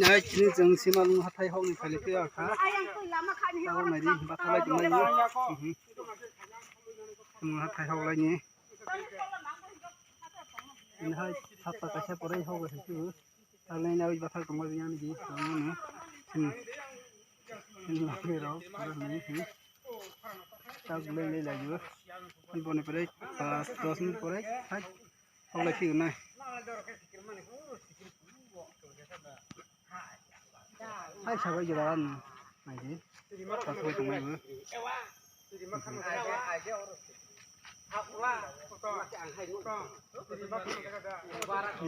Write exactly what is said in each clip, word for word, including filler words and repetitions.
Nai chini chwng simalwng hathai hokni thani khe akha. Abo naidi bathalai tonglaio. Mhm. Chwng hathai hoklaini. Ini hai sapta kaisa pore hok bai thango. Alai na oi bathal tongma bini di. Tongma ni. Hmm. Ini lagi rok, pura ni, hmm. Tak lei lei lagi. Ini boni pore, pas dos minit pore, hai. Hoklai phigna. Hai sabai jora an. Naidi. Pas bai tongmai bo.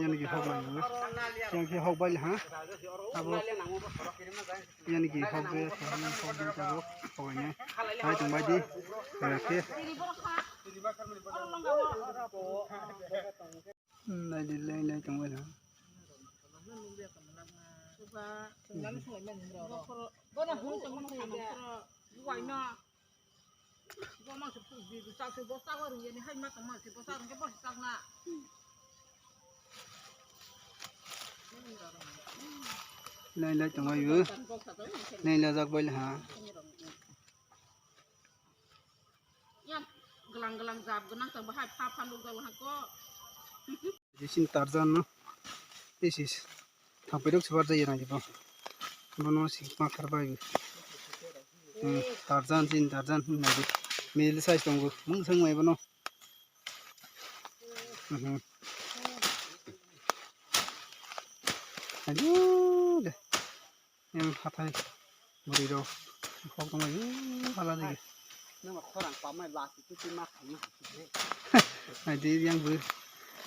Yang ki hok bai bo. Yang ki hok bai ha. Abo. Yang ki hok be, hok be, hok be, hok be. Hai tongmai di. Oke. Naidi lei lei tongmai ha. Lei lei tongmai bo. Lei lei jak bai ha. Yang gelang-gelang jab gwnang tang bahai pha pha nuk jalo hako. Jisin Tarzan no. This is thampirok sebar jaya nai bo. Bono si makhar bai. Hmm, Tarzan sin Tarzan nai. Middle size tongo. Mung sang mai bono. Mhm. Aduh deh. Yang hathai bwrwi rok hok tongmai hala digi. Nang khorang pamai lati tu tu ma khaina. Naidi yang bu.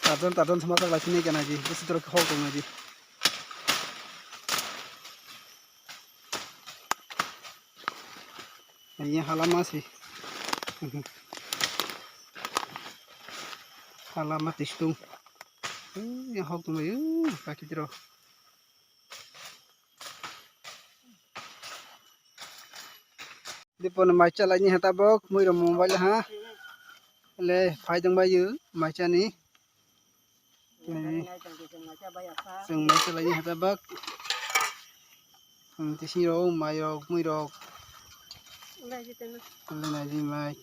Tarzan Tarzan sama tak lati ne kana di. Bisi dorok hok tongmai di. Yang hala ma si. Hala ma tistung. Yang hok tongmai. Kaki tiro. Dipon mai chalai ni hata bok, mui rom mobile ha. Le, phai dong bai yu, mai chani. Ni, chwng mai chalai ni hata bok. Hmm, tisi rok, mai rok, mui rok. Le, nai di mai.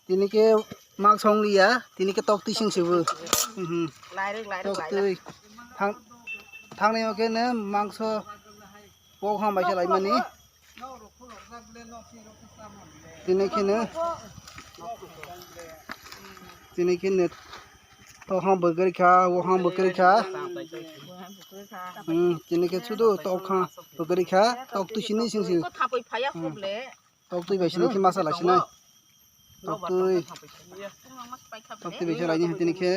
Tini ke mak song liya, tini ke tok twi sing sibu. Mhm. Tok twi. Thang, thang ni oke ne mangso pok ham bai chalai mani. Tini ke ne, tini ke ne tok ham bwgwri kha, o ham bwgwri kha. Hmm, tini ke sudu tok ham bwgwri kha, tok twi sini sing sing. Hmm. Tok twi bai sini khe masa lai sinai. Tok twi. Tok twi bai se lai ni tini khe.